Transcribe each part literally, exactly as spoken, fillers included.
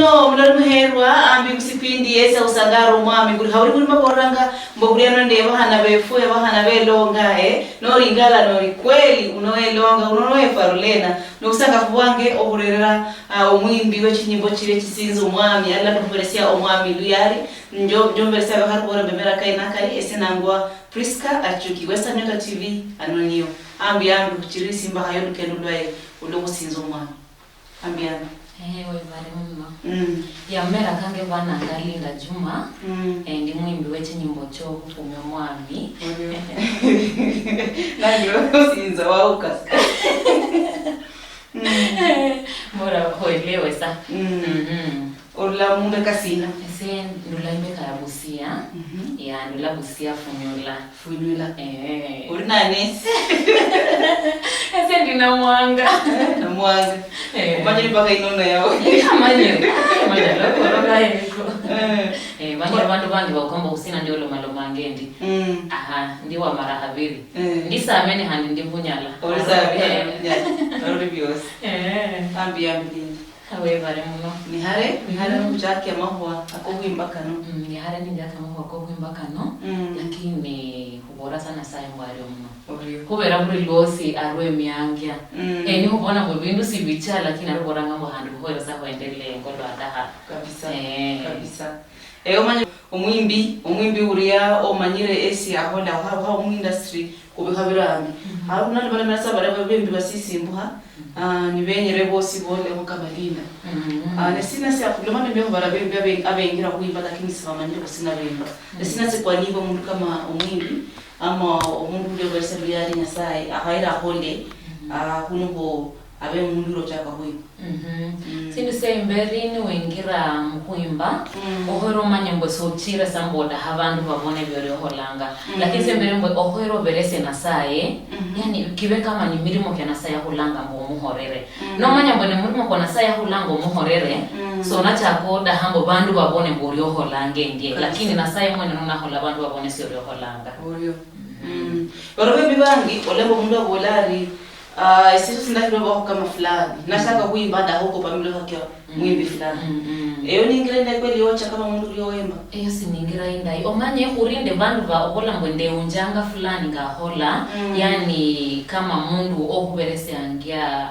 Omuloli muherwa, ambi musipindi yesi akhusangara omwami, buli khabuli buli maboranga, mbo buliano nende abahana befwe, abahana belonga, eh, noringala nori kweli, uno welonga, uno nowefarulena, nobusangafu bwange okhurerera, ah, omwimbi wechinyimbo chire chisinza omwami, alala nokhuberesia omwami luyali, njo-, njomberesia abakharubora mbemera kaye nakali, ese nangwa Prisca Achuki, Western Nyota T V, ano niyo, ambi ambi khuchiriri simbakhayo olukendo lwaye, olwokhusinza omwami. Ambiano. Eh, webale muno. Mm. Ya, mera kange bananga Linda Juma. Mm. Eh, ndi mwimbi wechinyimbo chokhufumia omwami. Oyo. Nandi osinza waukasa. Mm. Bora kuelewe sa. Mm. Mhm. Orula mumbeka sina? Ese ndula imbeka ya Busia. Mhm. Ya, ndula Busia Funyula. Funyula. Eh. Uli nani? Ese ndi Namwanga. Eh, Namwanga. Eh. Umanyire mpaka inono yawe. Eh, amanyire. Amanyire. Lokoro kaeko. Eh. Eh, manyire bandu bangi bakomba kusina ndi olomaloma ngendi. Mm. Aha, ndi wa mara habiri. Eh. Ndi samene handi ndi Bunyala. Uli samene. Eh. Uli biosi. Eh. Ambi, ambi nini? Webale muno. Nihale, nihale, mhm, nomuchaki amakhuwa akokhwimba kano. Mm, nihale ninjaka amakhuwa kokhwimba kano, mm, lakini khubola sa Nasaye mbu ario muno. Orio. Khubera buli lwosi arwa emiangia. Mm. Eh, nikhubona mbu ebindu sibicha, lakini arubolanga mbu khandi khukhoyere sa khwendelee ngolwa adaha. Kabisa, eh, kabisa. Eh, omanye omwimbi, omwimbi uria omanyire esi akhola, ha, ha, mu industry, khubikha birambi. Mhm. Haro nali balemera sa baria babembi basisimbukha, mhm, ah, nibenyere bosi bolekho kama Linda. Mhm. Ah, ne sina sia khuloma nende khubara bembi abe-, abengira khwimba lakini sibamanyire khusina bemba. Ne sina, mhm, sikwa niba omundu kama omwimbi, ama omundu ulia oberesia luyali Nyasaye, akhaira akhole, mhm, ah, khunu kho abe omundu ulia ochaka khwimba. Mhm. Mm. Sindu sia imberi niwingira mukhwimba, mm, okhoere omanye mbu sochire sa mbu odaha abandu babone bioli okholanga. Mm. Lakini sia imberi mbu okhoere oberesie Nasaye, mhm, yani kibe kama ni mirimo kia Nasaye akhulanga mbu omuhorere. Mm. Nomanya mbu ni murimo kwa Nasaye akhulanga omuhorere, mm, so nachaka odaha mbu bandu babone mbu oli okholanga endie. Kabisa. Lakini Nasaye mwene nonakhola abandu babone sioli okholanga. Orio. Mhm. Mm. Baro bembi bangi, olemba omundu abola ari, ah, esie sindakhirwa bakho kama fulani. Nachaka khwimba ndakhokopa milekha kia mwimbi fulani. Mm, mm. Eyo ningira indayi kweli yocha kama mundu ulia owemba? Eyo siningira indayi. Omanye khurinde bandu ba obola mbu ndeunjanga fulani ngakhola, mm, yani kama mundu okhuberesiangia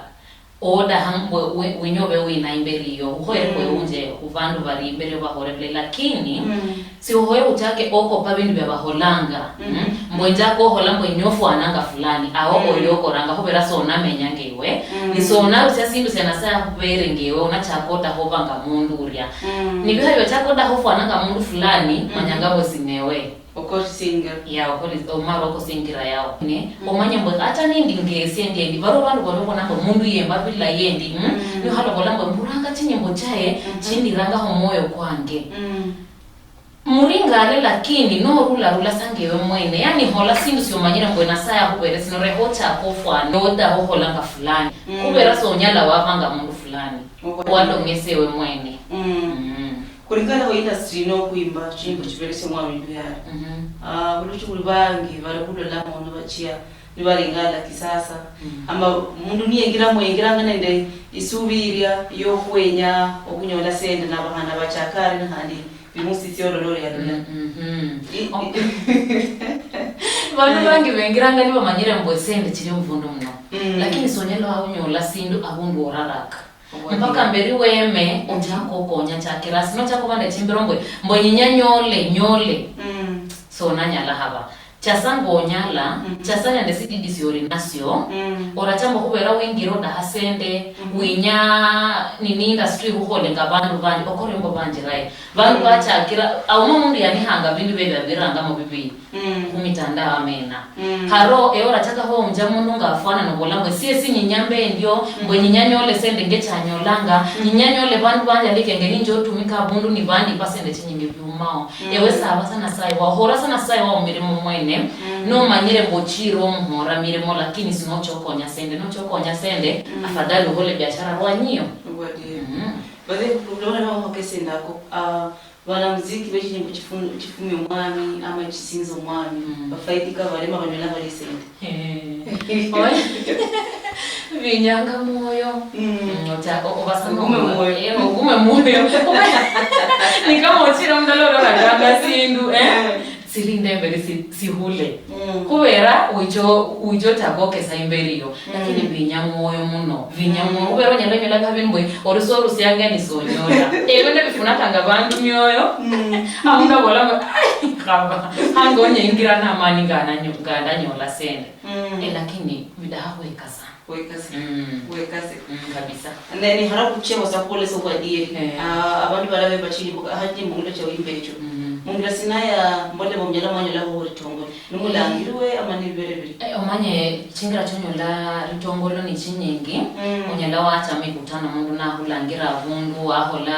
order hang-, we, we, wenye obe wina imberi iyo. Ukhoye, mm, kweunje khubandu bari imberi obahore bulayi. Lakini, mm. Siukhoye uchake okopa bindu bia bakholanga, mm, mm, mbwe njaka okhola mbwe inywe ofwananga fulani, awo, mm, oyo okoranga khubera sonamenya ngewe, mm, ni sonarusia sindu sia Nasaye akhubere ngewe, onachaka otakhoba nga mundu uria. Mm. Nibiha biochaka odakha ofwananga mundu fulani, mm, manyanga bosi newe. Okosingira. Ya, okoli-, omara okosingira yao. Ne, mm, omanye mbwe ata nindi ngesie ngendi, baro bandu bari obona mbwe mundu yemba bilayi endi, mm? Mm. Nikhalobola mbwe mbulanga chinyimbo chae, mhm, chindiranga khumwoyo kwange. Mm. Muringale lakini norularula sa ngewe mwene. Yani hola sindu siomanyire mbwe Nasaye akhubere sino, rekha ochaka ofwane, nodaha okholanga fulani. Mm. Khubera sonyala wabanga mundu fulani. Okhwene. Walong'esa ewe mwene. Mm. Mm. Khuringala khu industry ino okhwimba, chimbo, mm, chiberesia omwami luyali. Mhm. Ah, buluchi buli bangi bali khulolamo nibachia. Nibaringala kisasa. Mm. Ama mundu niyengiramo, yengiranga nende isubi iria yokhwenya okhunyola sente, nabakhana bachaka ari, nikhandi bimusitsia olole ori alula. Mm, mhm. I-, oh, i-, bandu, eh, bangi bengiranga nibamanyire mbu esente chiri mubundu muno. Mm. Lakini sonyala waunyola sindu abundu oraraka. Obwadieri. Mpaka mberi weme, mm, ochaka okonya chakira. Sino chaka oba nende chimbiro mbwe, mbwe nyinya nyole, nyole. Mm. Sonanyala haba. Chasa ngonyala, mhm, chasa nende sididi sioli nasio, mm, oracha mbu khubera wingira odaha sende, mhm, winya nini industry khukholenga bandu bandi, okore mbu banjiraye. Bandu, mm, bachakira, auma mundu yanihanga bindu bebe abirangamo bibi, mm, khumitandao amena. Mm. Kharo, ewe orachaka khunja mundu nga afwana nobola mbu, "Sie sinyinya mbe endio, mbu, mm, nyinya nyole sende nge chanyolanga, mm, nyinya nyole bandu bandi alikenge ninja otumika abundu ni bandipa sende chinyingi biumao." Mm. Ewe saba sa Nasaye, wahora sa Nasaye wao mirimo mwene, mm, nomanyire mbu ochire omuhora mirimo, lakini sinocha okonya sende, nocha okonya sende, mm, afadhali ohole biashara rwanyiyo. Obwadieri. Mm. Baze, kulona na hoke sende ako, ah, banamuziki bechinyimbo chifu-, chifumia omwami, ama chisinza omwami, mm, bafaidika barema banyola bali sende. Eh. Oya-, Vinyanga mwoyo. Mm. Mm, ota-, o-, obasanga ogume mwoyo. Eh, ogume mwoyo. Ni kama ochira mdala ora batanga sindu, eh? Eh. Silinde imberi si-, sihule. Mm. Kubera wicho, wicho tagokesa imberi yo. Lakini vinya mwoyo muno. Vinya mwoyo. Kubera onyala onyola biha binu mbwe, oruso orusianga ni sonyola. Ebyo nebifunakanga bandu mioyo. Mm. Aundu abola mbwe, "Ai, khaba. Hango onye ingira na mani ngana nyo-, nganda nyola sende." Mm. Eh, lakini bidaha kwekasa. Wekase. Mm. Wekase. Mm, kabisa. Ne, ni hara kuchia wasa kuolesa kwa dieri. Eh. Ah, abandu balabe bachiri buka, hati mungula cha wimbe echo. Mm. Mungula sinaya mbole bomnyala mwanyola ho ritongole. Numulangirwe ama ni bibere biri. Eh, omanye chingira chonyola ritongolo ni chinyingi. Mm. Onyala wacha mikutano mundu nahulangira abundu, wahola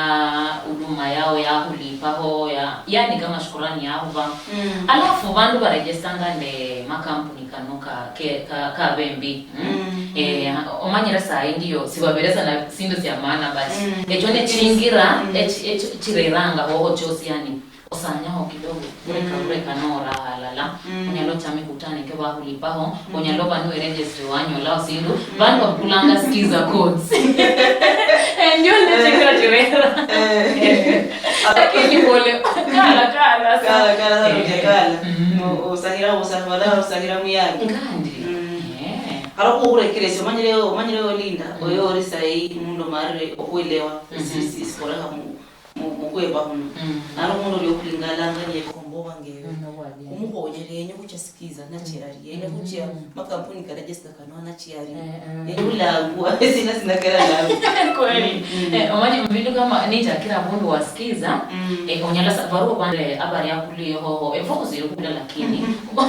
huduma yao, yahulipaho, ya, yani kama shukurani yahuba. Mm. Alafu bandu barejestanga nde makampuni kano ka, ke, ka, ka bembi. Mm? Mm. Eh, omanyire sahi ndiyo, sibaberesa na sindu sia maana, but echo ne chingira, ech-, ech-, chireranga hoho chosi, yani, osanyaho kidogo, ureka, ureka nora halala. Mm. Onyala ochame kutane ke bahulipaho, onyala oba niwe registry wanyolaho sindu, bandu bakulanga skiza codes. Eh, ndio ndio chingira chirera. Eh. Lakini pole, kala, kala, sa- Kala, kala, sa- kala. Mm. No, osahira, osahira, osahira muyali. Ngandi. Mm. Eh. Haro kuhurekeresya, omanyire, omanyire olinda, oyo ori sayi mundu marire okuelewa, si-, si-, sikoreha mu, mu, mu kwemba huno. Mm. Naro mundu ori okulingalanga yekomba oba ngewe. Mm, obwadiani. Omuhonyere yenye kucha sikiza, nachiari, yenye kucha makampuni ka register kano, nachiari. Eh, eh. Yenye ulangwa, sina, sina kera langwa. Kweli. Mm, mm. Eh, omanyire mu bindu kama nitakira abundu wasikiza, eh, onyala sa-, baruo bande abari akulu yehoho, efocus iri kula lakini,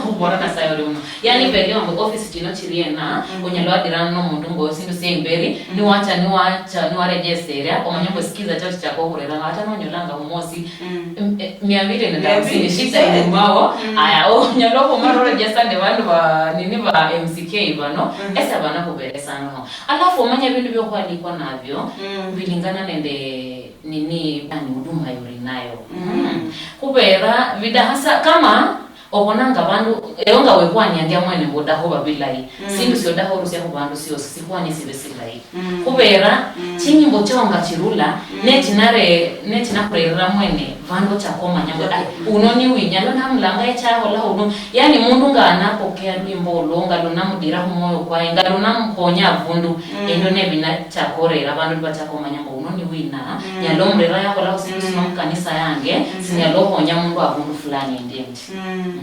ubora Nasaye ori uno. Yani, pengine mbu office chino chiri ena, onyala wadirana nomundu mbu sindu sia imberi, niwacha, niwacha, niwarejeseria, omanye mbu sikiza chao chichaka ohureranga, ata nonyolanga humosi, em, eh, mia mbili na hamsini, shida inyumao, aya, onyala okhumala orejesa nende bandu ba, nini, ba M C K bano, esa bana khuberesangaho. Alafu omanye ebindu biokhwalikwa nabio, bilingana nende nini, yani, huduma yori nayo. Mm. Khubera bidahasa kama obonanga abandu, ewe nga wehwaniangia mwene mbu odaha oba bilayi, sindu siodaha orusia khubandu siosi, sihwania sibe silayi. Khubera chinyimbo chao nga chirula, nechinare-, nechinakhurerera mwene, bandu bachaka omanya mbu, "Ai, uno ni winya, lo namulanga echahola uno." Yani, mundu nga anapokea lwimbo olo, nga lunamudira khumwoyo kwaye, nga lunamukhonya abundu, endo nebinachaka orera, abandu nibachaka omanya mbu uno ni wina, nyala omurera yakholakho sindu sino mukanisa yange, sinyala okhonya mundu abundu fulani endi endi. Mm.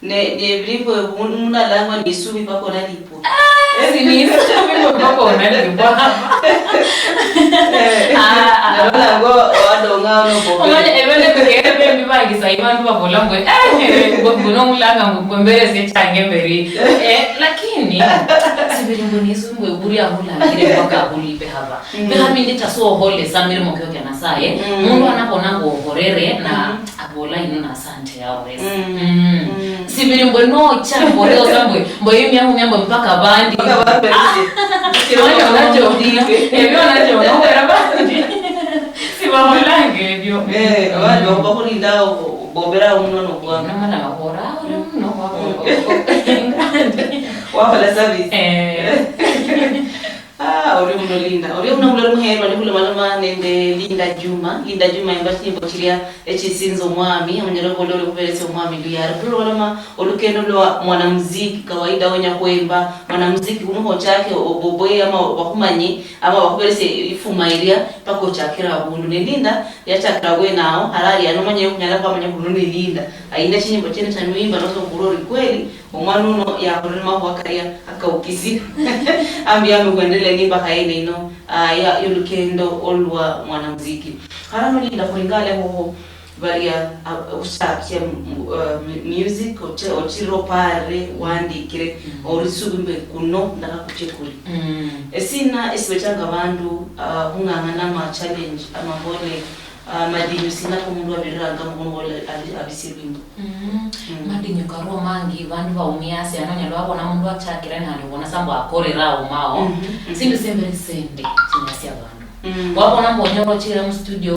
Ne, ne, bili mbwe, mu-, munalangwa ni isubi mpaka unalipwa. Eh, si ni isubi mbwe mpaka unalipwa. Eh, ah, ah, nalolangwa wadonga ono bobe. Omanye, ebyo nebigere bembi bangisa, ibandu babola mbwe, eh, mbwe, mbwe nomulanga mbwe, mbwe mberesie change mberi. Eh, lakini, sibiri mbwe ni isubi mbwe buri ahulangire mpaka ahulipe haba. Biha bindi ta sohole sa mirimo kyo kya Nasaye. Mundu anabona ngo ohorere na abola ino na asante yawe. Mm. Sibiri mbwe nocha mbwe osa mbwe, mbwe yimya humya mbwe mpaka bandi. Mpaka bandi. Ah. Ebyo nacho, ebyo nacho, nobera bandi. Sibaholanga ebyo. Eh, abandi bakuba khulinda bombera muno nokwa. Namala bahora, ori muno, wahora. Wahola service. Eh. Ah, orio muno Linda. Orio muno muloli muherwa ni khulomaloma nende Linda Juma. Linda Juma yemba chinyimbo chilia echisinza omwami, onyala khubola ori khuberesia omwami luyari. Khulomaloma olukendo lwa mwanamuziki, kawaida onya khwemba, mwanamuziki uno hochake oboboye ama bakhumanye, ama bakhuberesie ifuma ilia, paka ochakire abundu. Ne Linda yachakira bwene ao, harali ano manye khunyala khwamanya khuli uno ni Linda. Ayinda chinyimbo chiene cha niwimba nosa okhurwa ori kweli, omwana uno yakholere makhuwa kalia akaukisi. Ambi, ambi khwendelee nimbakha yene ino, ah, ya, yolukendo olwa mwanamuziki. Kharano Linda khuringale khuho balia, ah, okhuchakia mu, mu, ah, mu, music, oche-, ochire opare, wandikire, ori subi mbe kuno, ndakhakuche kuri. Mm. Esina esibechanga abandu, ah, khung'ang'ana ama challenge, amabole, Ah, madinyu sina ko mundu abiriranga mu khunwa oli-, abi-, abisi lwimbo? Mm. Mm. Madinyu karwo mangi, bandu baumia asi, ano onyala wabona mundu achakire nihandi obona sa mbu akorera aumao. Mhm, mhm. Sindu siembere sende, chinyasia abandu. Mm. Wabona mbu onyala ochire mu studio,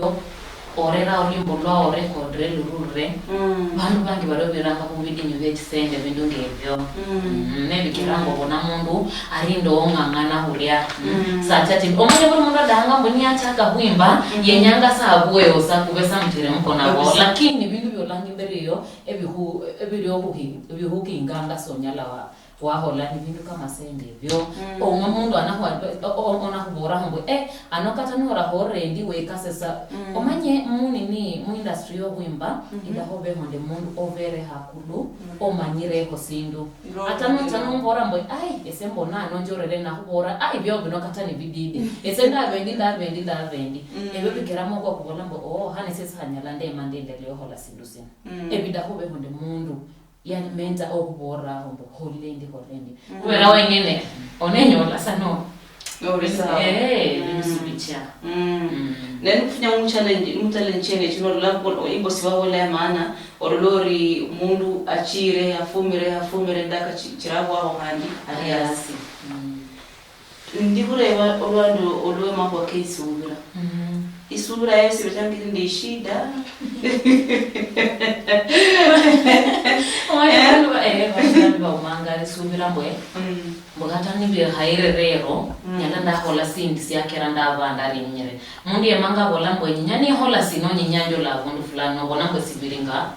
orera olwimbo lwao orekodre lururire, mm, bandu bangi bario biranga khubidinyu bie chisende, bindu ngebio. Mm. Mm, nebikiranga obona mundu arinda ong'ang'ana huria. Mm. Mm. Sacha ti, omanye buli mundu adahanga mbu niachaka hwimba, mm-hmm, yenyanga sa abweyo sa kube sa mutiremko nabo. Kabisa. Lakini bindu biolanga imberi iyo, ebihu-, ebiri ohuhi-, ebihukinganga sonyala wa-, wahola ni bindu kama sende ebyo. Mm. Omwe mundu anahwa-, o-, o-, onahuboraho mbu, "Eh, ano kata noraho rendi wekase sa." Mm. Omanye munini, mu industry yohwimba, mm-hmm, indaho beho nde mundu obere hakulu, mm, omanyireho sindu. Ata nocha nombora mbu, "Ai, ese mbona ano njorere," nahubora, "Ai, bio bino kata ni bididi. Ese ndabendi, ndabendi, ndabendi." Mm. Ebyo bikeramo okwa kubola mbu, "Oh, hane sese hanyala ndema ndendelea ohola sindu sino." Mm. Ebidaho beho nde mundu. Yani, menza okhubooleraho mbu, "Hola endi, hola endi." Mm. Khubera wengene, onenyola sa no. Noli sawa. Eh, mm, ebindu sibicha. Mm. Mm. Naye nikufunya mu challenge, mu challenge chene chino, olola mbu, imbo sibabola ya maana, olola ori mundu achire, afumire, afumire, ndaka chi-, chirabwaho khandi, ali asi. Mm. Ndi khureba olwande olwe makhuwa ke isubira. Mm. Isubira yosi ibechanga iri nende ishida. Omanye bandu ba-, eh, bandu baumanga isubira mbwe, mm, mbu kata nibikhayire rero, mm, nyala ndakhola sindi siakera ndaba ndarinyire. Mundu yemanga abola mbwe, "Nyinya nikhola sino, nyinya njola abundu fulani," nobona mbwe sibiri nga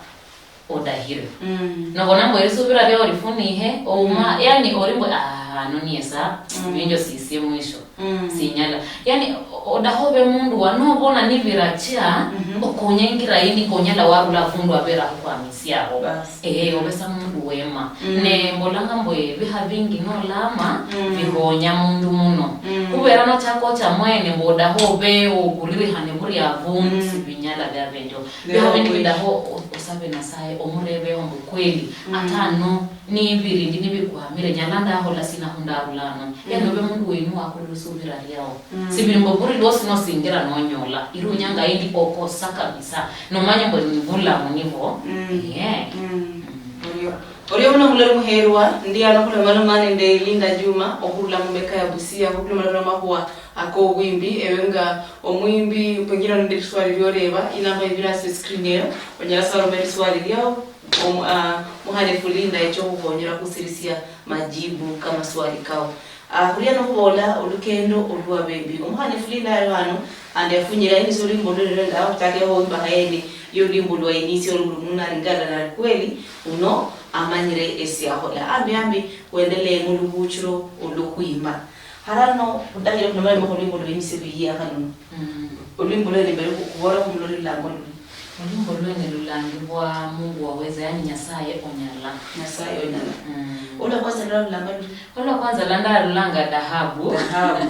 odahire. Mm. Nobona mbu erisubira liao lifunihe, ouma, mm, yani ori mbu, "Ah, ano niye sa, mm, binjo sisie mwisho. Mm. Sinyala." Yani, o-, odaha obe mundu wa, nobona nibiracha, mhm, okonye ingira yindi konyala warula afundu abera khukhwamisiaho. Bas. Eh, mm, obe sa mundu wema. Mm. Ne mbolanga mbu ebiha bingi nolama, mm, bihonya mundu muno. Mm. Khubera nochaka ocha mwene mbu odaha obe ohuririhane buri avundu, mm, sibinyala biabe ndio. Biha bindi bidaho o-, osabe Nasaye, omurebeho mbu, "Kweli, mm, ata ano nibirindi nibikwamire, nyala ndahola sina hundarula ano?" Yani, mm, obe mundu wenu wakula esubira liao. Mm. Sibiri mbu buri lwosi nosingira nonyola. Irunyanga yindi okosa kabisa. Nomanya mbu ni bulamu nibo. Mm. Yeah. Mm. Mm. Orio. Orio muno mulori muherwa, ndi ano khulomaloma nende Linda Juma, okhurula mumeka ya Busia, khulomaloma makhuwa akobwimbi. Ewe nga omwimbi, pengine nende liswali lioreba, inamba ibira hasi escreen eyo, onyala sa oroma liswali liao, om-, ah, muhane Fulinda echo khukhonyera khusirisia majibu kamaswali kao. Ah, khulia nokhubola olukendo olwa bembi. Omuhane Fulinda ali hano, ande afunyira ini so lwimbo lulero nga akhutakeho imbaha yene yo lwimbo lwa inisi olwo mundu naringala nali kweli, uno amanyire esiakhola. Ambi ambi, wendelee mulubuchiro olwokhwimba. Harano, khudakhire khuno bali mukhu lwimbo lwenyise lwiyi akha luno. Mm. Olwimbo lwene mbere khu-, khubora khumuloli lulangwa luli. Olwimbo lwene lulangibwa Mungu waweza, yani Nyasaye onyala. Nyasaye onyala. Mm. Olwa kwanza lwa lulangwa luli. Olwa kwanza lwa ndarulanga Dhahabu. Dhahabu.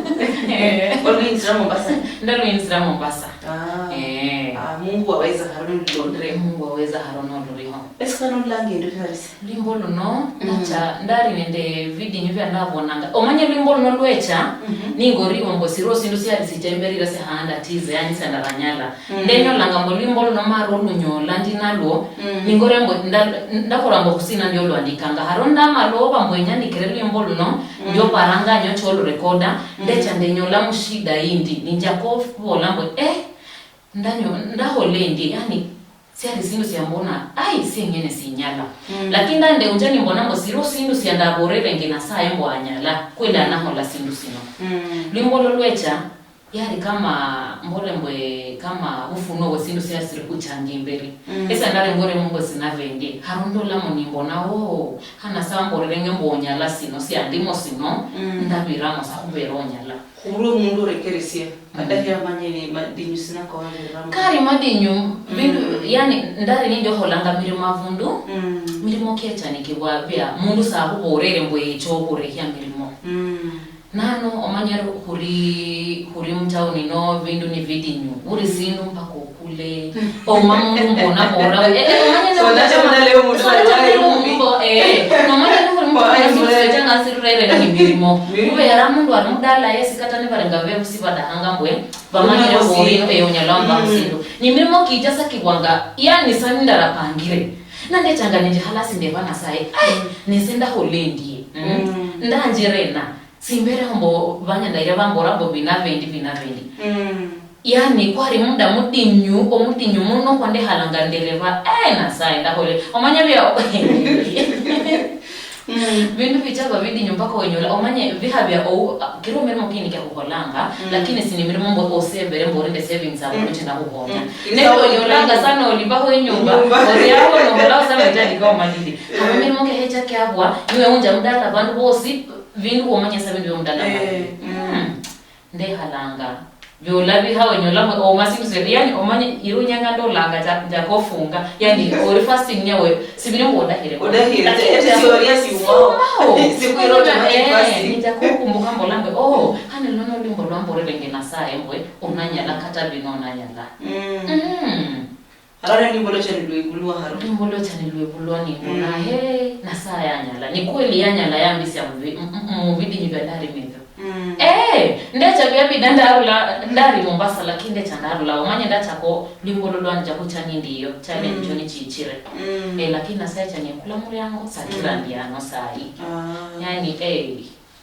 Eh. Olwinzira Mombasa. Ndalwinzira Mombasa. Ah. Eh. Ah, Mungu waweza harano lulondre. Mungu waweza harano luriho. Esi khano lulanga endo tarisi. Lwimbo luno, mm, ndacha, ndali nende vidinyu vya ndabonanga. Omanye lwimbo luno lwecha, mhm, ningoriwo mbo siro sindu siali sicha imberi ira sihanda tize, yani senda banyala. Mm. Ndenyolanga mbo lwimbo luno mara olunyola ndi nalwo, mm, ningore mbo nda-, ndakora mbo khusina ndio lwandikanga. Haro ndamaloba mbo enyanikire lwimbo luno, mm, ndio paranga nyocha olurekoda, mm, ndecha ndenyola mushida yindi. Ninja kobola mbo, eh, ndanyo-, ndahola endi, yani, siali sindu siambona, ai, sieng'ene sinyala. Mm. Lakini ndandeunja nimbona mbu siliho sindu siandaborerenge Nasaye mbu anyala, kweli, mm, anahola sindu sino. Mm. Lwimbo olo lwecha, yali kama, mbole mbwe, kama bufunuo bwe sindu siali sili khuchanga imberi. Mm. Ese ndalengoremo mbu sinabenge, haro ndolamo nimbona, oh, ha Nasaye amborerenge mbu onyala sino, siandimo sino, mm, ndabiramo sa khubera onyala. Khubulwa omundu orekeresia, mm, kata khe amanye ni madinyu sina kawaberamo. Kari madinyu, bindu, mm, yani, ndari nindi oholanga mirimo avundu, mm, mirimo kiachanikibwa bia mundu sakhuborere mbu echa okhurehia mirimo. Mm. Nano omanyere khuri, khuri mutown ino bindu ni vidinyu. Buri, mm, sindu mpaka okule. Ouma mundu mbona bora. Eh, eh, omanye ni so, nacho mudala yo mundu ali wae mumbi. Eh, omanye ni khuri mundu mumbi, sechanga sirurere ni mirimo. Mirimo. Khubera mundu ari mudala yesi kata nibarenga bebusi badahanga mbwe, bamanyire khuri, eh, onyala wamba, mm, busindu. Ni mirimo kicha sa kibwanga, yani sa nindarapangire. Nandechanga ninje halasi ndeba Nasaye, ai, mm, nese ndahola endie. Mm. Mm. Ndanjire na. Simbereho mbo banyala ira bambora mbo bina bendi, bina bendi. Mm. Yani, kwali muda mudinyu, omudinyu muno, kwandekhalanga ndereba, "Eh, Nasaye, ndakhole." Omanya bia-, Mm. Bindu bichaba bidinyu mpaka wenyola, omanye, bikha bia ou-, kira emirimo kindi kia khukholanga, Mm. lakini sini emirimo mbo osembere mbo ori nende savings abo Mm. nochenda khukhomba. Mm. Nende onyolanga sana olibaho inyumba, Inyumba. Ori awo nokholaho sana ojandikaho madidi. Khaba emirimo kekhecha kiabwa, niwe unja mudala, abandu bosi, bindu khwomanya sa bindu bia mudala. Eh, Mm. Ndekhalanga. Biola bikha onyola mwe, oma sindu siri, yani, omanye, iru nyanga ndolanga ja, ja kofunga. Yani, ori fasting nyawe, sibiri mbo odakhire. Odakhire, Lakini ete ja- siori ya siumao. Siumao. Sikwira automatic Eh, fasting. Nija kukumbuka mbola mbe, oh, hani luno lwimbo lwamborerenge Nasaye mbe, unanyala kata bino unanyala. Mm. Mm. Haro ne lwimbo locha nilwebulwa haro. Lwimbo locha nilwebulwa nimbona, Mm. he, Nasaye anyala. Ni kweli yanyala yambisia mu bi-, m-, m-, mu bidinyu bia ndarimo ebio. Mm. Eh, ndecha biabida ndarula, ndari Mombasa, lakini ndecha ndarula. Omanye ndachako lwimbo lulwanje kucha nindiyo, challenge Mm. nichichire. Mm. Eh, lakini Nasaye chanyekula muriango, sakira Mm. ndi ano sahi. Ah. Yani, eh.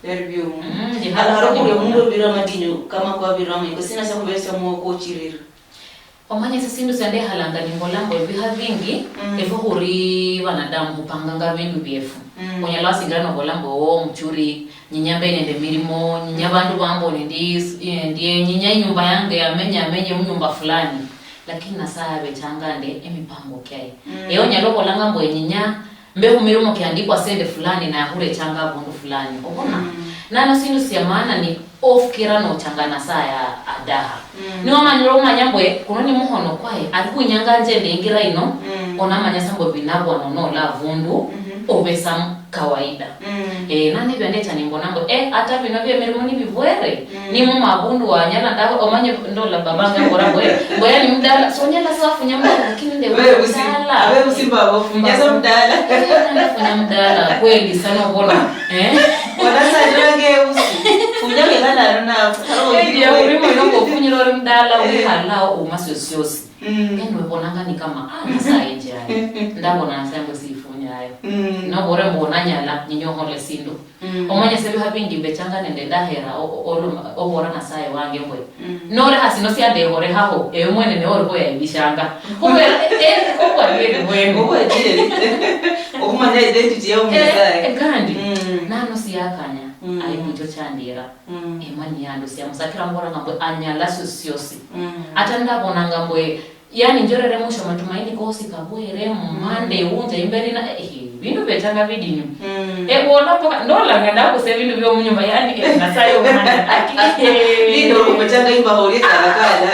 Byari byomu. Mm, ndi Haro, haro hano kulia mundu obira amadinyu kama kwa biramo, iko sina sya kubesia muoko ochirira. Omanye ese sindu sya ndekhalanga nimbola mbu ebiha bingi, Mm. efwe khuri banadamu khupanganga bindu biefu. Mm. Onyala wasingira nobola mbu, "Oh, muchuri, nyinya mbe nende mirimo, nyinya bandu bambone ndi, eh, ndie, nyinya inyumba yange amenye, amenye munyumba fulani." Lakini Nasaye abechanga nde emipango kiaye. Mm. Ewe onyala obolanga mbu enyinya mbe khumirimo kiandikwa sende fulani, naye akhurechanga abundu fulani. Obona? Mm. Nano sindu sia maana ni ofukira nochanga Nasaye a-, adaha. Mm. Niwamanyira omanya mbwe kuno ni muhono kwaye, ali khuinyanga njende ingira ino, Mm. onamanya sa mbwe binabwa nonola abundu, Mhm. obe sa kawaida. Mm. Eh, nani bende cha nimbona mbwe, eh, ata bino bia mirimo ni bibwere, Mm. ni mu mabundu wanyala ndaho, omanye ndola babanga mbora mbwe, mbwe yani mdala, so nyala sa funya mdala, lakini nde Wewe usi-, mdala. Wewe usimba wafu, nyasa mdala. Eh, nani funya mdala, kweli sana ubona. Eh? Wana sa ndio nge usi. Funya ke kana na, Eh, ndio, urimo ino kufunyira uri mdala, Eh. Umihala, uma sio siosi. Mm. Eno ebonanga ni kama, ah, Nasaye nje ayi. Ndabona Nasaye mbo sifunyayo. Mm. Nobore mbu onanyala, ninyohole sindu. Mm. Omanye se biha bingi mbechanga nende ndahera o-, o-, oloma-, obora Nasaye wange mbwe. Mm. Nore hasi no siandehorehaho, ewe mwene ne ori boya ibishanga. Kubera, eh, eh, kubwa yeri mwene. Kubwa yeri. Okumanya identity ya Eh, Omunyasaye. Eh, kandi, Mm. nano siyakanya, Mm. ayi bucho chandira. Mm. Emani yandusia musakira mboranga mbwe anyala siosi siosi. Mm. Ata ndabonanga mbwe, yani njorere mwisho matumaini kosi kabwere, Mm. Monday unja imberi na, eh, bindu bechanga bidinyu. Mm. Eh, wona mpaka, ndolanga ndakuse bindu byo munyumba, yani, eh, Nasaye umana. Ndio kumechanga imba hori karakara.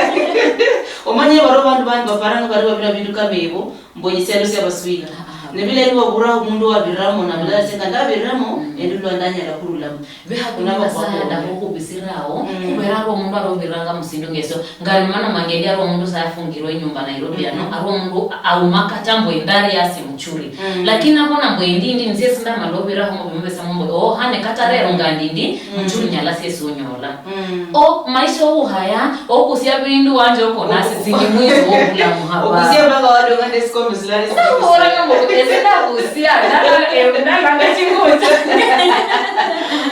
Omanye baro bandu bandi baparanga bari babira bindu kama ebo, Mbu echiseelo siabaswila. Ah, ah. Nebila nibabura omundu wabiramo, nabulala senga ndabiramo, Mm. endi lwa ndanyala khurulamo. Biha bino Nabo Nasaye khwakhonye. Adakha okhubisirawo, Mm. khubera ari omundu ari obiranga musindu ngesio. Ngari mano mange ndi ari omundu sa afungirwe inyumba Nairobi ano, Mm-hmm. ari omundu auma kata mbu endari yasi muchuri. Mm. Lakini abona mbu endi ndi nisiesi ndamala obiraho mu bimubesamo mbu, oh, hane kata rero nga ndi ndi, Mm. muchuri nyala siesi unyola. Mm. O, maisha ouhaya, okusia bindu wanje oko nasi sili mwizi wobulamu haba. Okusia mpaka wadonga nesikombe silali. Ndabora nombo, ese ndakusia, ndala, eh, ndalanga chingubo cha-,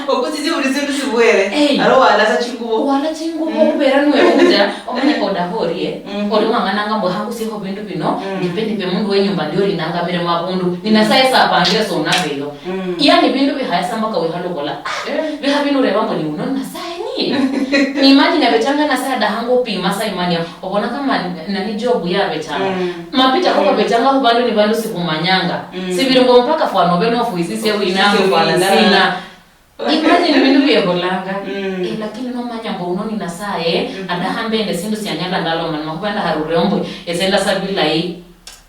Okusisie buli sindu sibwere. Hey. Aro walasa chingubo. Wala chingubo, Mm. kubera niwe uja, omanye kodahorie, Mm. oli wang'ananga mbu hakusiekho bindu bino, Mm. nipe, nipe mundu wenyumba ndio olinanga miremo abundu. Ni Nasaye sapangire so nabeyo. Mm. Yani bindu bihaya sa mpaka wihale obola, ah, Eh. biha bino ureba mbu ni uno Nasaye niye. Ni imagine abechanga Nasaye adahanga opima sa imani ya, obona kama nani Job yabechanga. Mm. Mapita koko Mm. bechanga khu bandu ni bandu sikhumanyanga. Mm. Sibiri mbu mpaka fwana obe nofwisisye winanga fwana sina. Imagine bindu byebolanga. Mm. Eh, lakini nomanya mbu uno ni Nasaye, Mm. adahambe nde sindu sianyala ndaloma, ni makhuba ndaharureo mbu, ese ndasa bilayi.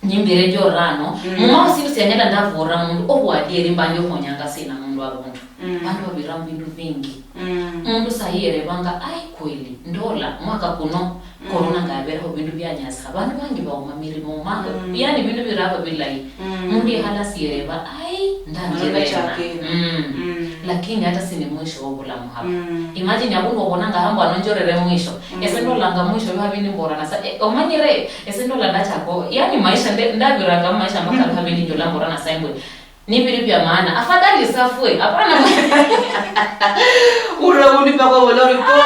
Nyimbire njorano, Mm. mumao sindu sianyala ndavura mundu, obwadieri mbanje okhonyanga sina mundu abundu. Mm. Bandu babira mu bindu bingi. Mm. Mundu sahi yerebanga, "Ai kweli, ndola, mwaka kuno, Mm. corona nga yabereho bindu byanyasa, bandu bangi bauma mirimo, ma-, Mm. yani bindu biraba bilayi." Mm. Mundu yekhala siyereba, "Ai, ndanjirena." Chakera. Mm. Mm. Lakini hata sini mwisho wobulamu haba. Mm. Imagine abundu obonanga hambo anonjorere mwisho. Mm. Ese ndolanga mwisho biha bindi mborana sa, eh, omanyire, Ese ndola ndachako, yani maisha nde-, ndabiranga mu maisha mpaka lukha bindi njola mbora Nasaye mbwe, nibiri bya maana, afadhali safwe, hapana. Ura undi pako bolori po.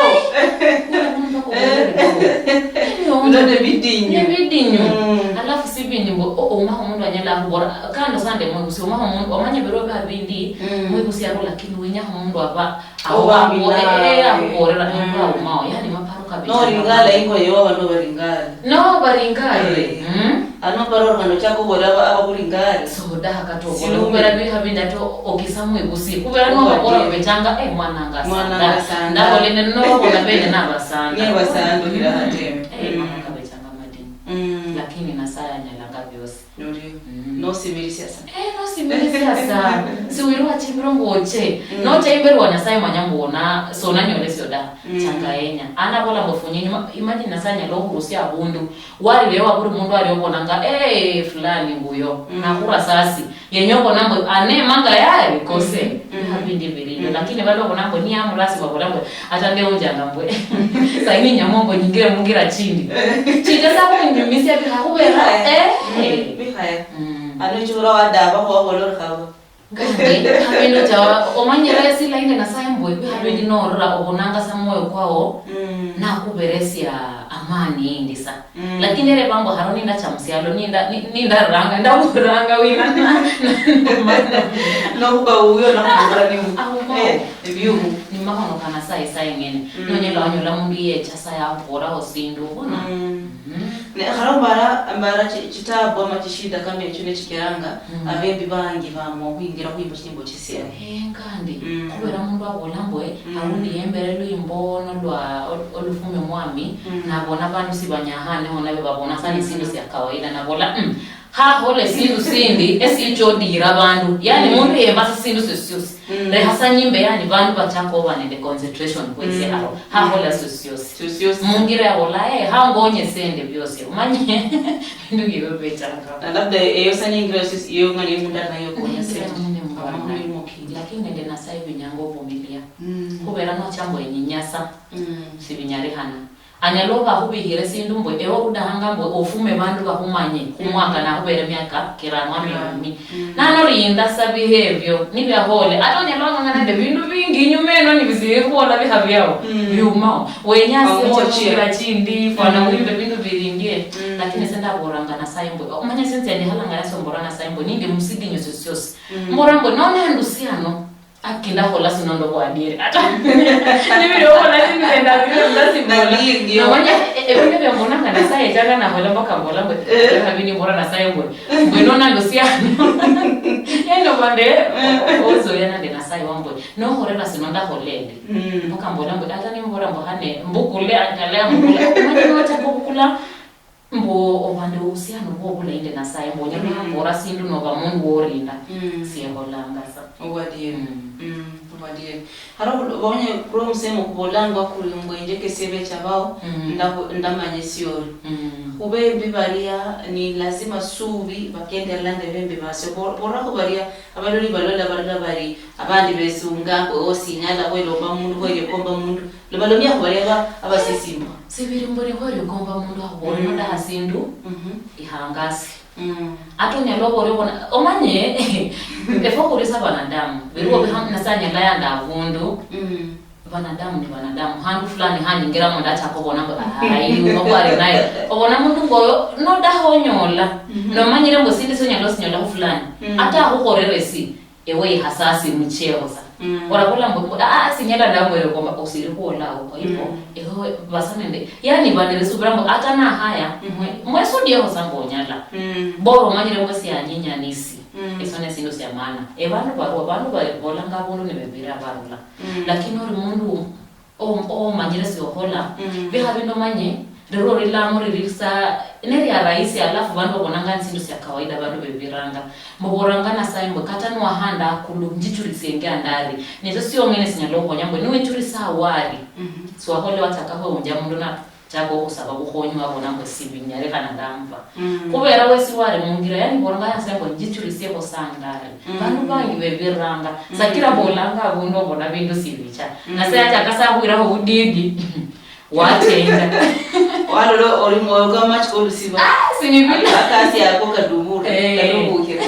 Bino nebidinyu. Nebidinyu. Mm. Alafu sibindi mbu, o-, omaho omundu anyala akhubora, kando sande mwebusi, omaho omundu, omanye biro biha bindi, mm, mwebusi aro, lakini wenyaho omundu aba, aho oba aho, eh, eh, akhuborera, mm, omundu aumao. Yani maparo kabechanga. Noringala ingo yowa nobaringala. No, baringale. Eh. Mm. Ano paro khano chako bola aba, aba kuri ngari. So, daha kata obola. Silume. Kubera biha bindi ata okisa mwebusi. Kubera no bakora bechanga, eh, mwana nga sanda. Mwana nga sanda. Ndabole ne no babona bene na basanda. Niye basanda, mm, kira hateme. Eh, mm, mama kabechanga madini. Mm. Lakini Nasaye anyalanga byosi. Norio. Mm. No simirisia sana. Eh, no simirisia sana. Siwiri wachimbiro ngoche. Mm. No chaimberi wa Nasaye manya muona, so nanyole sio da. Mm. Changa enya. Ana bola mbofunye nyuma, imagine Nasaye anyala okhurusia abundu. Walilewa buli mundu ali obonanga, "Eh, fulani nguyo." Mm. Nakhura sasi. Yenya obona mbu, anemanga yali kose. Mm. Biha bindi bilinyo. Mm. Lakini bali obona mbu, niyamurasi babola mbu, ata ndeunjanga mbu. Saini nyamo mbu, nyingire mungira chindi. Chinde sa kunyumisia biha kubera. Bihaya. Eh. Mm. Bihaya. Mm. Ano chura wadaba kwa bolo khaba. Ngandi, habindu cha, omanyire esi lainde Nasaye mbwe, biha bindi norura, obonanga sa mwoyo kwao, mm, nakuberesia amani indi sa. Mm. Lakini ere bambo haro ninda cha musialo, ninda, ni-, ninda ranga, ndaburanga wina na, na, na, nokuba uyo nakuburira ni mu-, ahumo, eh, ebyumu. Ni mahono ka Nasaye sa yengene. Mm. Nonyala wanyola mundu yecha sa yahuboraho sindu, ubona? Mm. Mhm. Ne, kharo mbara, mbara chi-, chitabu ama chishida kama echo nechikeranga, mm, abembi bangi bamwa okhwingira khwimba chinyimbo chisialo. Eh, kandi, mm, khubera mundu abola mbwe, mm, aundi yembere lwimbo nolwa ol-, olufumi omwami, mm, nabona bandu sibanyahaneho nabyo babona sa ni, mm, sindu sia kawaida, nabola, "Mm, hahola esindu sindi esichodira bandu." Yani, mm, mundu yemba sa sindu siosi siosi. Mm. Lekha sa nyimbe, yani, bandu bachaka oba nende concentration khwesi, mm, aro. Hakhola, mm, sio siosi. Sio siosi. Mungira yabola, "Eh, hangonye sende biosi." Omanye, bindu bibyo bechanga. Na labda eyo sa ningira sio, iyo ngani mundu anayo konya sende. Mundu mwana. Ama mundu mukinyi. Lakini nende Nasaye binyanga ovumilia. Mm. Khubera nochamba enyinyasa, mm, sibinyalikhana. Anyala oba akhubihire sindu mbwe, ewe odahanga mbwe ofume bandu bakhumanye, khumwaka, mm, nakhubere miaka kirano ama, mm, ekhumi. Mm. Nano rinda sa biha ebyo, nibiahole. Ata onyala wang'ang'ana nende bindu bingi inyuma eno nibisiri khuhola biha biao, mm, biumao. Wenya asie oche muchira chindi, fwana, mm, wimbe bindu birindie. Mm. Lakini ese ndaboranga Nasaye mbwe, omanye sinzi yandihalanga yasomborwa Nasaye mbwe, nindi musidinyo siosi siosi. Mm. Mbora mbwe, none ndusiano. Aki ndakhola sino ndo bwadieri. Ata nibiri okhola sindu nenda bino ndasibola. Nabingi. Namanya, e-, ebindu bya mbonanga Nasaye changa nakhola mpaka mbola mbwe, eh, khabi nimbora Nasaye mbwe, mbwe nona lusiano. Yeno bande, ozoya nande Nasaye wambwe, nokhorera sino ndakhola endi. Mm. Mpaka mbola mbwe, ata nimbora mbwe hane, mbukule, atale mbukule. Omanye nochaka obukula, mbu obande obuhusiano bwo obulayi nende Nasaye, mbu onyala, mm, wambora sindu noba mundu worinda, mm, siekholanga sa. Obwadieri. Mm. Mm, obwadieri. Haro khul-, obonye kuri omusemo kubolangwa kuri mbu enjekesi ebecha bao, mm, ndahu-, ndamanya esiori. Mm. Khubembi baria ni lazima subi bakenderera nende bembi basio. Bo-, borakho baria abaloli balola, balola bari abandi besunga, mbu, "Oh, sinyala khwelomba mundu, khwelomba mundu." Lomalomia khubalia aba-, abasisimbwa. Sibiri mbuli khweri okomba mundu akhuboole, mm, nodaha sindu, mhm, ihangasi. Mm. Ata onyala oboole obona, omanye, efwe khuli sa banadamu. Biriwo, mm, biha-, Nasaye anyala yanda abundu. Mm. Banadamu ni banadamu. Handu fulani hanyingiramo ndachaka obona mbu, "Ayi, uno kwali naye." Obona mundu ngoyo, nodaha onyola. Mhm. Nomanyire mbu sindu sionyala osinyolakho fulani. Mm. Ata akhukholere si, ewe ihasasi mucheo sa. Mm. Orabola mbu, mbu, "Ah, ah, sinyala ndamwere komba," osiri khuola awo. Kwa hivyo, mm, ewe basa nende, yani, bandere subira mbu, ata nahaya, mhm, mwe-, mwesudieho sa mbu onyala. Mm. Bora omanyire mbu sianyinya nisi. Mm. Eso ne sindu sia maana. E bandu barua, bandu babolanga abundu nibebira barula. Mm. Lakini ori mundu O-, omanyire siokhola. Mm. Bikha bino manye, rero orilamo riri sa, neria rahisi, alafu bandu babonanga ni sindu sia kawaida, bandu bebiranga. Mboboranga Nasaye mbwe, "Kata niwahanda akulu, njichulisienge andari." Nesio siong'ene sinyala okhuhonya mbwe, niwinjulisa awali, mhm, siwakhole wachaka khweunja mundu nachaka okhusaba bukhonyi wabona mbwe sibinyalikhana ndampa. Mm. Khubera wesi wali mungira, yani, bolanga Nyasaye mbu, "Njichulisiekho sandari." Mm. Bandu bangi bebiranga. Mm. Sakira bolanga abundu obona bindu sibicha. Mm. Nyasaye achaka sa khwirakho budidi. Wachenja. Walola oli mwoyo kwa machi kolusiba. Ah, sinibila. Akasi ako kadubura, eh, kadubukhira.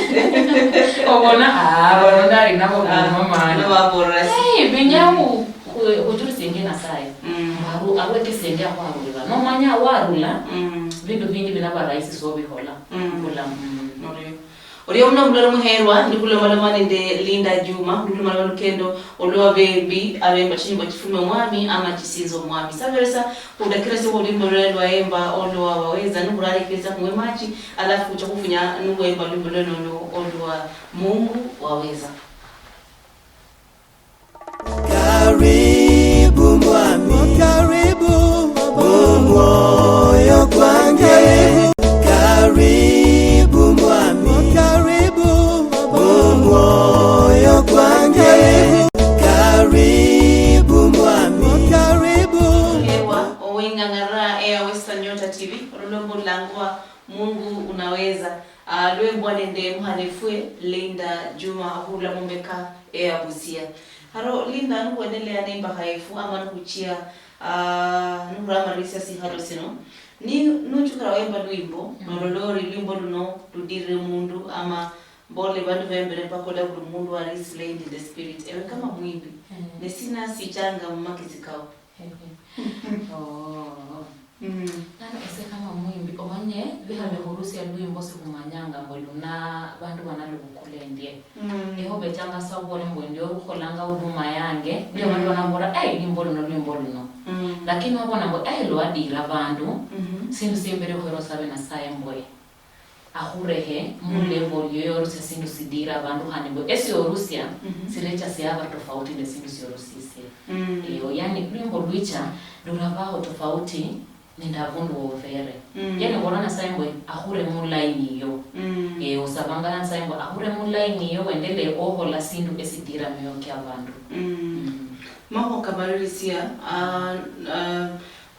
Obona, ah, bano ndali nabo, ah, mama. Nobaborera si. Eh, binyamu, ku-, kuchulisienge Nyasaye. Mm. Maru Arwekesenge akhwarulira. Nomanya warula, mm, vindu vingi vinava rahisi sovikhola. Mm. Vula, mm. Orio. Orio muno mulolo muherwa, ndi khulomaloma nende Linda Juma, ndi khulomaloma lukendo olwa bembi, abemba chinyimbo chifume omwami, ama chisinza omwami. Saberesa, khudakira sikhu olwimbo lulala lwayemba olwa Waweza, nikhurarekeresa khung'we machi, alafu khucha khufunya niwemba olwimbo lwene olwo olwa Mungu Waweza. Karibu mwami, karibu, omwoyo kwange. Karibu mwami, karibu, omwoyo kwange. Karibu mwami, karibu. Ewa, oweng'ang'ara eya Western Nyota T V, olulombo lulangwa Mungu Unaweza. Ah, lwembwa nende mukhana efwe Linda Juma okhurula mumbeka eya Busia. Haro Linda, nikhuendelea neimbakha yefu ama nikhuchia, ah, nikhuramalirisia sikhalo sino, ni nuchukira wemba lwimbo, mm, nolola ori lwimbo luno ludirire mundu ama mbole bandu bembere mpaka ola buli mundu ari slain in the spirit. Ewe kama mwimbi, mm, nesina sichanga mumakesi kao? Oh. Mm. Nano ese kama mwimbi, omanye, biha bikhurusia lwimbo sikhumanyanga mbu luna bandu banalubukula endie. Mm. Eho bechanga sa obole mbu endie okholanga huduma yange, ndio bandu, mm, banambola, "Ei, lwimbo luno, lwimbo luno." Mm. Lakini wabona mbu, "Ei, lwadira bandu," mhm, sindu siembere okhwera osabe Nasaye mbu akhurehe mu, mm, level yoyo orusia sindu sidira abandu khandi mbu esiorusia, mhm, sirecha siaba tofauti nende sindu siorusisie. Mm. Eyo, yani, lwimbo lwicha lurabaho tofauti nende abundu wovere. Mm. Yani, obola Nasaye mbu akhure mu line iyo. Mm. Eh, osabanga Nasaye mbu akhure mu line iyo, wendelee okhola sindu esidira mioyo kia abandu. Mm. Mm. Makhuwa kamalirisia, ah, ah,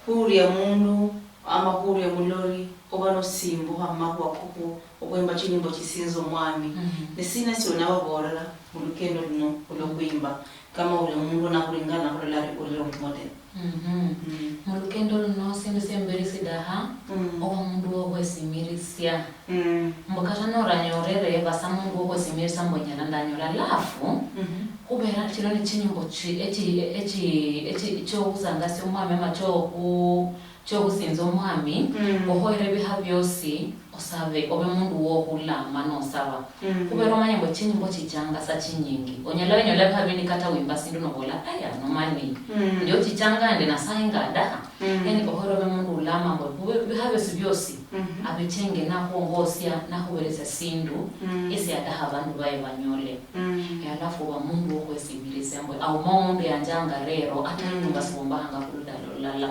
khuria mundu, ama khuria mulori, oba nosimbukha mumakhuwa koko okhwemba chinyimbo chisinza Omwami. Mhm. Ne sina sionababoolera mulukendo luno olwokhwimba, kama uli omundu onakhulingana nakhulola ari uli role model? Mhm. Mm. Mulukendo luno sindu siemberi sidaha, mm, oba omundu wokhwesimilisia. Mm. Mbu kata noranyorere, basa mundu wokhwesimilisia mbu nyala ndanyola, alafu, mhm, khubera chino ni chinyimbo chi-, echi-, echi-, echi-, chiohusangasia Omwami ama chiohu-, chiohusinza Omwami, mm, ohoyere ebiha biosi, osabe, obe mundu wohulama nosaba. Mm. Khubera omanye mbu chinyimbo chichanga sa chinyingi. Onyala wenyola ebiha bindi kata wimba sindu nobola, "Aya, nomani." Mm. Ndio chichanga nende Nasaye ngadaha. Mm. Yani, ohoyere obe mundu ulama mbu, khube-, ebiha biosi biosi, mhm, abechenge nakhwongosia, nakhuberesia sindu, mm, esiadaha abandu baye banyole. Mm. E, alafu oba mundu wokhwesibilisia mbu, auma omundu yanjanga rero, ata, mm, nga siwombahanga khuludalo lulala.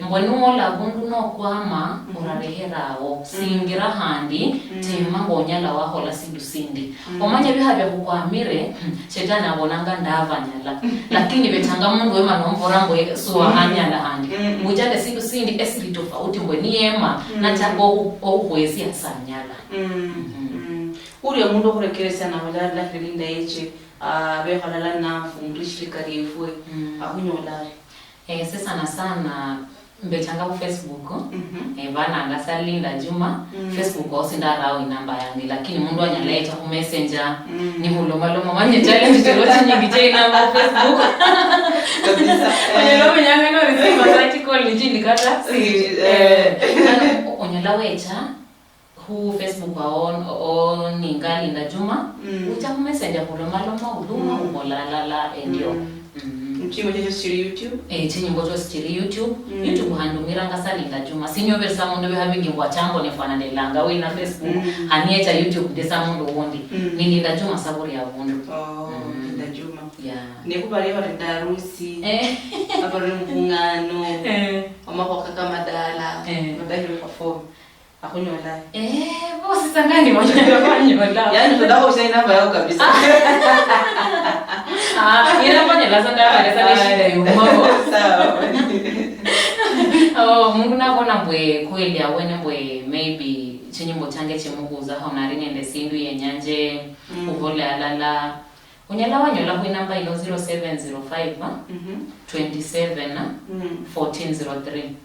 Mbwe nuwola abundu nokwama, mhm, orarehera awo. Mm. Singira handi, mm, tema ngonyala wakhola sindu sindi. Mm. Omanye ebiha biakhukwamire, hmm, Shetani abonanga ndabanyala. Lakini betanga mundu wema nomubora mbu, "Eh, siwahanyala handi." Mm, mm. Mujale sindu sindi esili tofauti mbu niyema, mm, nachaka ohu-, ohuhwesia sanyala. Mm, mhm, mm. Uria mundu okhurekeresia nawe la-, lakini linda yeche, ah, bekhalala nafu, murishirika liefwe, mm, akhunyola ari? Eh, ese sana sana mbechanga khu Facebook, mhm, eh, bananga sa Linda Juma. Mm. Facebook osi ndarawo inamba yange, lakini mundu anyala yecha khu Messenger, mm, nihulomaloma, manye challenge chiro chinyingi cha inamba khu Facebook. Kabisa. Onyala omenyanga no receive a call ni chindi kata. Si, eh. Eh, nano onyala wecha khu Facebook awo, o-, oninga Linda Juma, mm, ucha khu Messenger khulomaloma, uluma, mm, ubola alala, endio. Mm. Mm. Chinyimbo chosi chiri YouTube? Eh, chinyimbo chosi chiri YouTube. Mm. YouTube handumiranga sa Linda Juma. Sinyoberesa mundu biha bingi mbu achambone fwana ndelanga wina Facebook. Mm. Haniecha YouTube ndesa mundu wundi. Mm. Ni Linda Juma sa buri abundu. Oh, mm, Linda Juma. Yeah. Nekhubalia bari ndarusi, eh, abari mubung'ano, eh, amakhuwa kakamadala, eh, madahiro perform. Akhunyola. Eh, bosi sa ngandi banyala banyola. Yaani, tudakho sa inamba yao kabisa. Ah, ila banyala sa ndabale sa neshida yumao. Sawa. Oh, mundu nabona mbwe kweli awene mbwe maybe chinyimbo change chimukhuzakho nali nende sindu yenyanje, mm, khubola alala. Unyala wanyola khu inamba ino zero seven zero five, mhm, twenty seven, mm, fourteen zero three.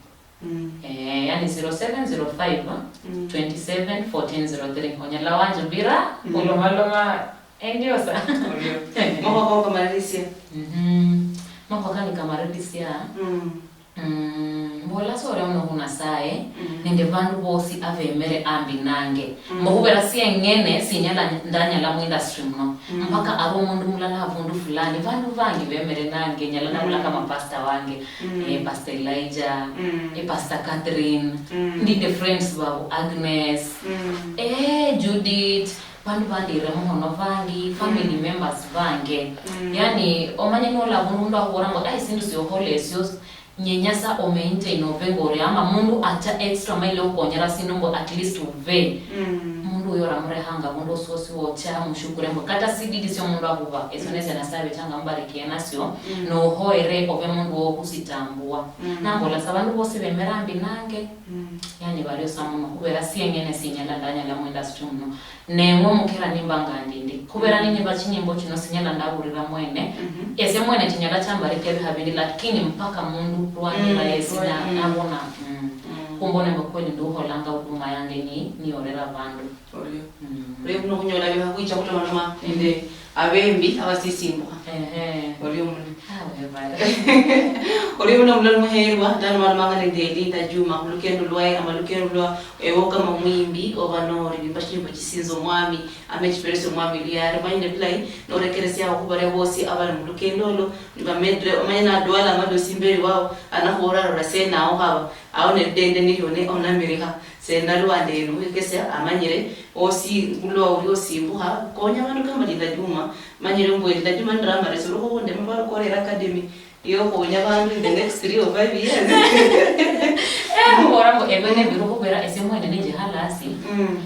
Mm. Eh, yani zero seven zero five, mm, twenty seven, fourteen zero three. Onyala wanjubira, mm, olomaloma, endio sa. Orio. Makhuwa kakamalirisia. Mhm. Makhuwa kani kamalirisia. Mm. Mm, mbola soria muno khu Nasaye, mm, nende vandu vosi avemere ambi nange. Mm. Mbu khuvera sieng'ene sinyala ndanyala mu industry muno. Mm. Mpaka ari omundu mulala avundu fulani. Vandu vangi vemere nange, nyala navula, mm, kama pastor wange, mm, eh, Pastor Elijah, mm, eh, Pastor Catherine, mm, ndi nde friends vavo, Agnes, mm, eh, Judith, vandu vandire muhono vangi, family, mm, members vange. Mm. Yani, omanye nola avundu mundu akhuvola mbu, "Ai, sindu siokhola esio, nyenya sa omaintain ove ngori," ama mundu acha extra mile okhukhonyera sindu mbu at least uve. Mm. Mundu uyo oramurekhanga avundu wosi wosi wocha, mushukure mbu kata sididi sio mundu akhuva, esio, mm, nesia Nasaye avechanga amubarikie nasio, mm, nohoere ove mundu wokhusitambua. Mm. Nambola sa vandu vosi vemera ambi nange, mm, yani vario sa muno, khuvera sieng'ene sinyala ndanyala mu industry muno. Neng'we omukera nimbanga ndindi. Khuvera, mm, ninyiva chinyimbo chino sinyala ndavurira mwene. Mhm. Ese mwene chinyala chambarikia viha vindi, lakini mpaka mundu lwanira, mm, yesi na-, mm, navona, mm. Mm. Khumbone mbu kweli ndukholanga huduma yange ni, niyorera vandu. Orio. Mm. Orio muno khunyola viha khwicha khulomaloma nende avembi avasisimbukha. Ehe. Orio muno. Ah, webale. Orio muno muloli muherwa, ndalomalomanga nende Linda Juma, mulukendo lwaye, ama lukendo lwa ewe kama omwimbi, oba nori wimba chinyimbo chisinza omwami, ama echiperesia omwami luyari, omanyire bulayi, norekeresiaho khubaria bosi abali mulukendo olo, nibamedre, omanye nadwala amadosi imberi wao, anakhubola rora sena awo haba, awo nedende nilio ne onamiriha, sena lwande eno, khukekesia, amanyire, osi, ngulwa uli osimbukha, konya abandu kama Linda Juma, manyire mbwe Linda Juma ndramaresi, ulikho khundema bari Korea Academy, yokhonya abandu in the next three or five years. Eh, mubora mbu ebene biri khubera ese mwene ninje halasi. Mm.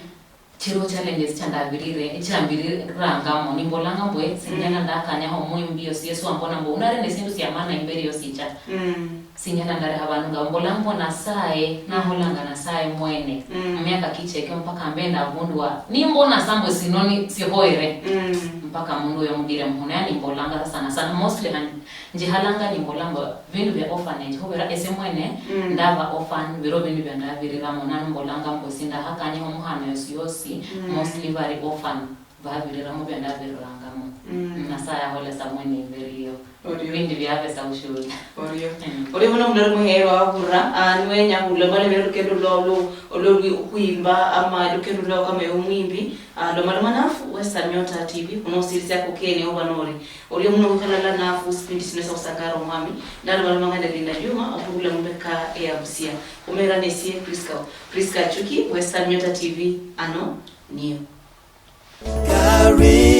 Chiro challenges chandabirire, chambirirangamo, nimbolanga mbwe, sinyala, mm, ndakanyaho omwimbi yosi, Yesu ambona mbu, unari nesindu sia maana imberi yosi cha. Mm. Sinyala ndareha abandu nga mbolanga mbu Nasaye, mm, naholanga Nasaye mwene. Mm. Mu miaka kicheke mpaka mbe ndavundwa. Nimbona sa mbu sinoni sihoere. Mm. Mpaka mundu uyo mudire muhono. Yani mbolanga sa sana sana. Mostly han-, njihalanga nimbola mbu vindu vya orphanage. Khubera ese mwene, mm, ndava orphan, viro vindu vya ndaviriramo. Nanu mbolanga mbu sindahakanyeho muhano yosi yosi. Mm. Mostly vari orphan. Vaviriramo vya ndavirirangamo. Mm. Nasaye ahola sa mwene imberi yo. Orio. Vindi vyave sa ushuli. Orio. Mm. Orio muno muloli muherwa wavura, ah, niwenya khulomalomera lukendo lwao lwo, olwo lwi okhwimba, ama lukendo lwao kama ewe omwimbi, ah, lomaloma nafu Western Nyota T V, khuno osirisia kokene oba nori. Orio muno wikhalala nafu, sipindi sino sya khusangara omwami, ndalomalomanga nende Linda Juma, okhurula mumbeka eya Busia. Khumera nesie Prisca, Prisca Achuki, Western Nyota T V, ano niyo. Gari